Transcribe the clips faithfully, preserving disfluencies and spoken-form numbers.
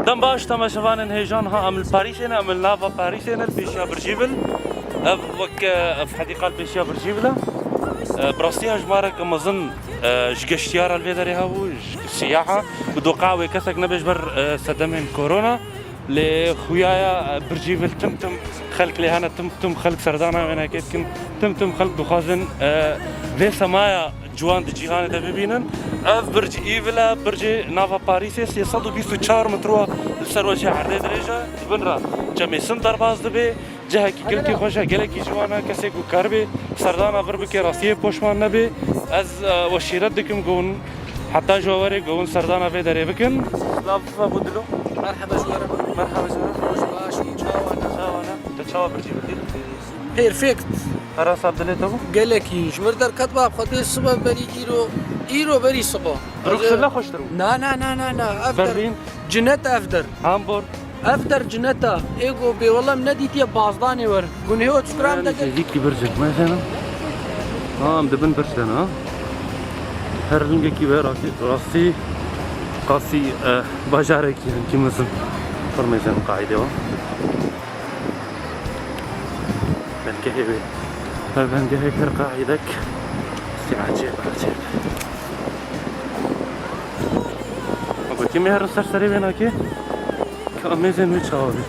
Dem baş, temaşevanên hêjan, ha em li Parîsê ne, em li nava Parîsê ne, li pêşiya Bircî Îfîl. Ev wek, e, ev hedîqa li pêşiya Bircî Îfîl e. E, bi rastî hejmareke mezin, e, ji geştiyara li vê derê hebû, ji siyaha. Bi doqa wê kesek nebe ji ber, e, sedemên korona. Lê xuya ya, e, Bircî Îfîl tim tim xelk lê hene, tim tim xelk serdana wênekê dikin, tim tim xelk dixwazin, e, vê semaya ciwan di cîhanê de bibînin. Ev Bircî Îfîl e, bircê nava Parîsê, sê sed û bîst û çar metro li ser weşê erdê dirêj e. Di bin re çemê Sind derbas dibe. Cihekî gelkî xweş e, gelekî ciwan e. Kesê ku karibe serdana vir bike, rastiyê poşman nebe. Ez, e, we şîret dikim ku hûn heta ji we were ku hûn serdana vê derê bikin. Silav bû dilo. Merhaba ji we re. Merhaba ji we re. Roj baş, çawa ne? Çawa ne? Te çawa Bircî Îfîl dît? Perfect. Her sab dilê te bû? Gelekî. Ji mir derket ba Xwedê sibe berî îro, îro berî sibe. Bruksel ne xweştir bû? Na, na, na, na, na. Ev der Berlin? Cinet ev der. Hamburg? Ev der cinet e. Ê go bê wela min nedîtiye bazdanê wer. Gunê o çukran de gel. Nêzîkî bircê. Mesela. Ha, em dibin birc de ne, ha? Her lingekî we rastî, rastî qasî, e, bajarekî, hinkî mezin. Pir mezin qaîdê wa. Bengehê wê. Her bengehê her qaîdek. Sî ecêb, ecêb. Gotî me herin ser serê wê nakê. Ka mêzên wê çawa bê.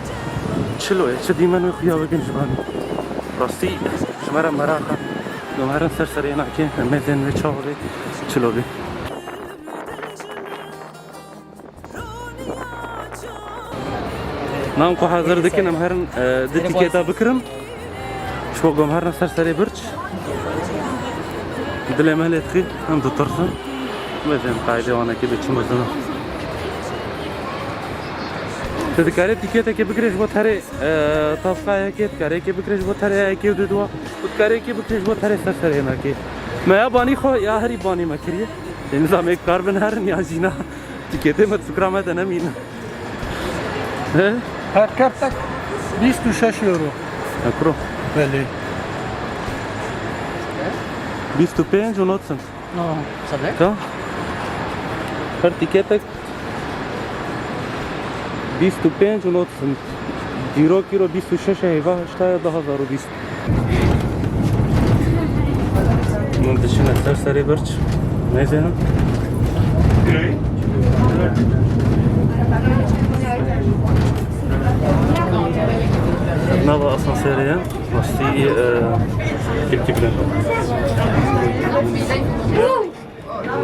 Çilo ye, çi dîmen wê xuya bikin ji banî. Rastî, ji me re meraq e. Em herin ser serê nakê, mêzên wê çawa bê, çilo bê. Nam ku hazir dikin, em herin, e, di tîketa bikirin. Ji bo ku em herine ser serê birc. Dilê me lê dixî, em ditirsin. Wezên qaydê wanekê bê çi mezin e. Tu dikarê tîketekê bikirê ji bo terê, e, tavqayekê, dikarê yekê bikirê ji bo terê yekê û du dua. Û dikarê yekê bikirê ji bo terê ser serê nakê. Me ya banî xwe, ya herî banî me kiriye. Ê nizam ê kar bin herin ya jî na. Tîketê me di fikra me de nemîne. He? Her kertek bîst û şeş euro. He, kuro. Belê. Bîst û pênc û nod sent. No, sabê? Ka? Her tîketek bîst û pênc û nod sent. Dîrok îro bîst û şeş e, heyva heşta ye, du hazar û bîst. Hûn diçine ser serê birç. Neyse ha. Nava asansêrê ye. Rastî, e, kil kibrin.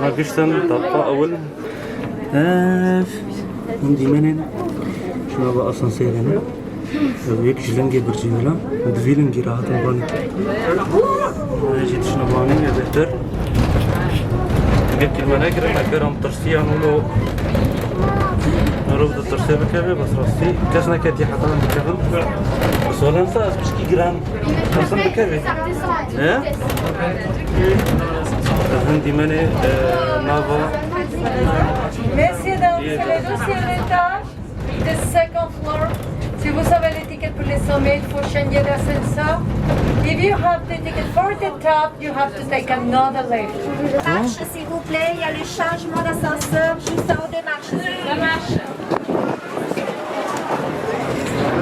Ma giştin tabqa ewil. Ev hûn dîmenên ji nava asansêrê ne. Ev yek ji lingê bircî wila. Di vî lingî re hatin banî. Ev jî tiştine banî ye bêhtir. Yek kelme nekirin, eger em tirsiyan wilo. Mirov ditirsê bikeve, bes rastî kes neketiye heta em bikevin. Bi solensa ez pişkî giran. Hasan bikevê. He? Hûn dîmenê, e, nava. Messieurs, dames, c'est le deuxième étage, the second floor. Si vous avez les tickets pour les cent mètres, il faut changer d'ascenseur. If you have the ticket for the top, you have to take another lift. Marche, s'il vous plaît, il y a le changement d'ascenseur juste en haut des marches.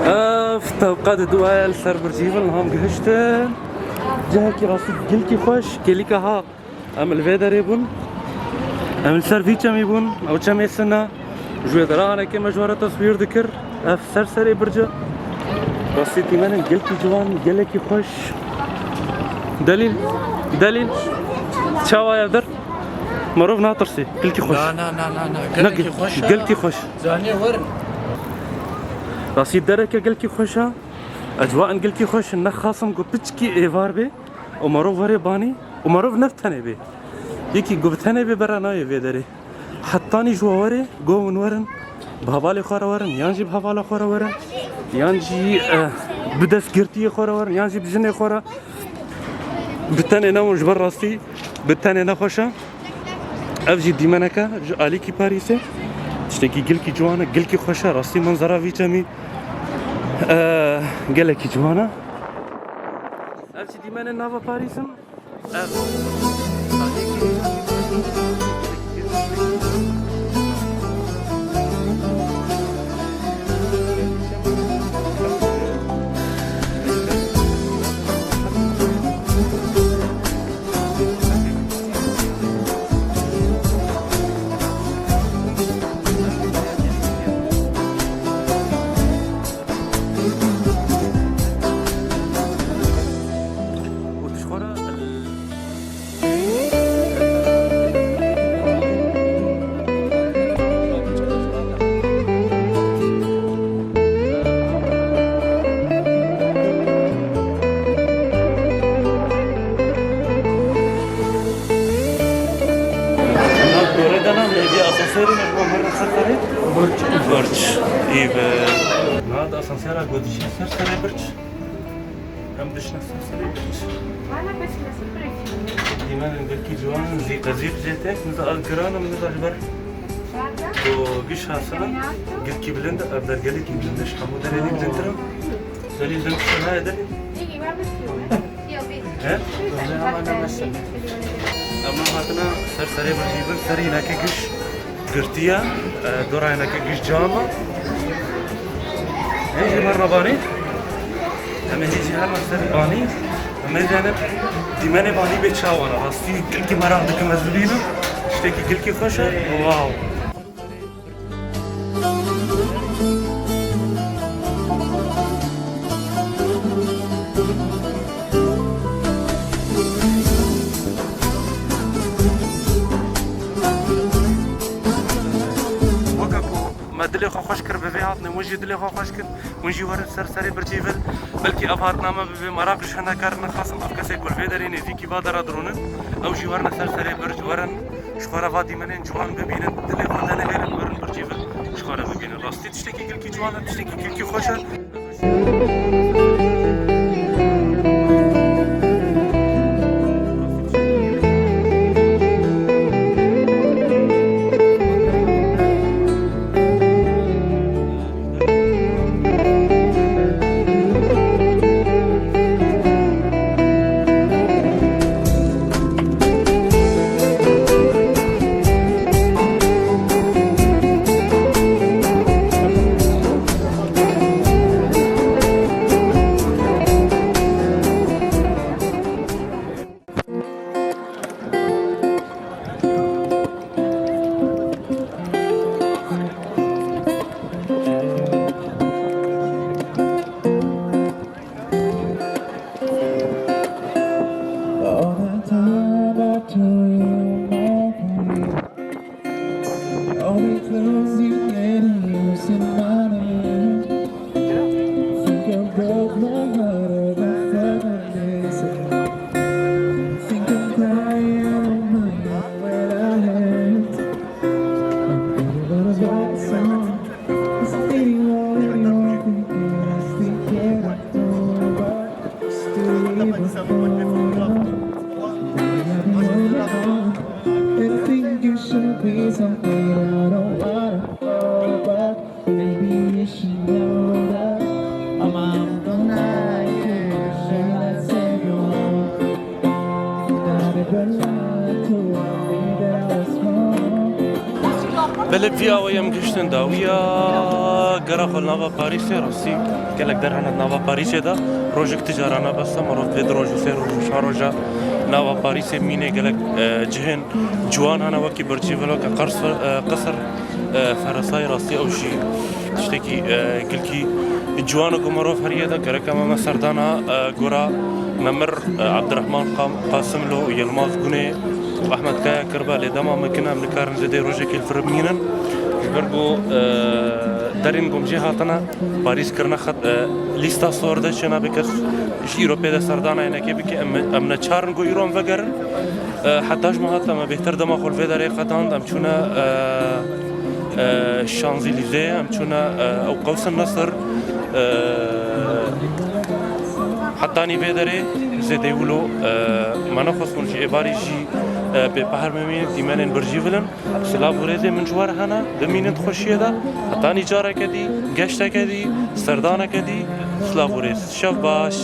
Ev tewqe di duaya li ser bircî bin, ham gihiştin. Cihekî rastî gilkî xweş, kêlîka ha. Em li vê derê bûn. Em li ser vî çemî bûn. Ew çemê Sina. Ji wê dera hanekê me ji we re teswîr dikir. Ev ser serê birc e. Rastî dîmenên gelkî ciwan, gelekî xweş. Delîl, Delîl. Çawa ye der? Mirov natirsî. Gelkî xweş. Na, na, na, na, na. Ne Gelekî gel-, xweş e. Gelkî xweş. Zanî werin. Rastî dereke gelkî xweş e. Ecwaên gelkî xweş in. Nexasim ku piçkî êvar bê. Û mirov were banî. Û mirov ne bi tenê bê. Yekî ku bi tenê bê bera nayê vê derê. Hetanî ji we were, go hûn werin, bi hevalê xwe re werin, yan jî bi hevala xwe re werin, yan jî, eh, bi destgirtiyê xwe re werin, yan jî bi jinê xwe re. Bi tenê newin ji ber rastî, bi tenê nexweş e. Ev jî dîmeneke ji alîkî Parîsê. Tiştekî gilkî ciwan e, gilkî xweş e, rastî menzera vî çemî, eh, gelekî ciwan e. Ev jî dîmenên nava Parîs in. Ev. Serê me ji bo mirna ser serê birç. Birç. Î be. Na da asansera gotişê ser serê birç. Em dişine ser serê birç. Dîmenên gelkî ciwan in, zîqe zîq jê tê. Niza ez giran im, niza ji ber ku giş hasina, gelkî bilind e, ev der gelekî bilind e, ji hemû derê dî bilindtir e. Zelîl deng kişa nayê derê. He? Em hatine ser serê bircî bin, serê hinekê giş girtiye, e, dora hinekê giş cam e. Hê jî merna banî. Em ê hê jî herna ser banî. Em ê zane dîmenê banî bê çawan e. Rastî gilkî meraq dikim ez bibînim. Tiştekî gilkî xweş e. Wow. Weke ku me dilê xwe xweş kir, bi vê hatinê hûn jî dilê xwe xweş kir, hûn jî werin ser serê bircî vil. Belkî ev hatina me bi vê meraq ji hene karin nexasim, ev kesê ku li vê derê nêzîkî va dera dirûnin, ew jî werine ser serê birc, werin ji xwe re va dîmenên ciwan bibînin, dilê xwe denihêlin, werin bircî vil ji xwe re bibînin. Rastî tiştekî gilkî ciwan e, tiştekî gilkî xweş e. All the time I told you my name, all the clothes you made and you said my name. Think I broke my heart over seven days ago. Think I'm crying on my own when I had. I'm gonna write a song. It's a thing already on the past. Think I don't know, but Belê vî awayî em gihiştin dawiya gera xwe li nava Parîsê, rastî gelek der hene di nava Parîsê de. Rojek ti cara ne bes e, mirov divê du roj û sê roj û çar roja nava Parîsê mînê. Gelek, e, cihên ciwan hene wekî bircî vilo ke qers-, e, qesir, e, Feresayê, rastî ew jî tiştekî, e, gilkî ciwan e ku mirov heriye de. Gerek em, em serdana, e, gora Memir, e, Abdurrahman Qam-, Qasimlo û Yilmaz Gunê û Ahmet Kaya kiribe, lê dema me kine em nikarin zêdê rojekê li vir bimînin. Ji ber ku, e, derên ku em jê hatine, Parîs kirine xet, e, lîsta sor de, çênabe kes ji îro pê de serdana hinekê bike. Em, em neçarin ku îro em vegerin. E, heta ji me hate me bêhtir dema xwe li vê derê qedand, em çûne, e, e, Şanzîlîzê, em çûne, e, ew Qewsin Nesir, e, hetanî vê derê zêdê wilo, e, me nexwest hûn jî êvarî jî, e, bêpehr bimînin, dîmenên bircî vilin. Silav û rêzê min ji we re hene, bimînin di xweşiyê de. Hetanî careke dî, geşteke dî, serdaneke dî, silav û rêz. Şev baş.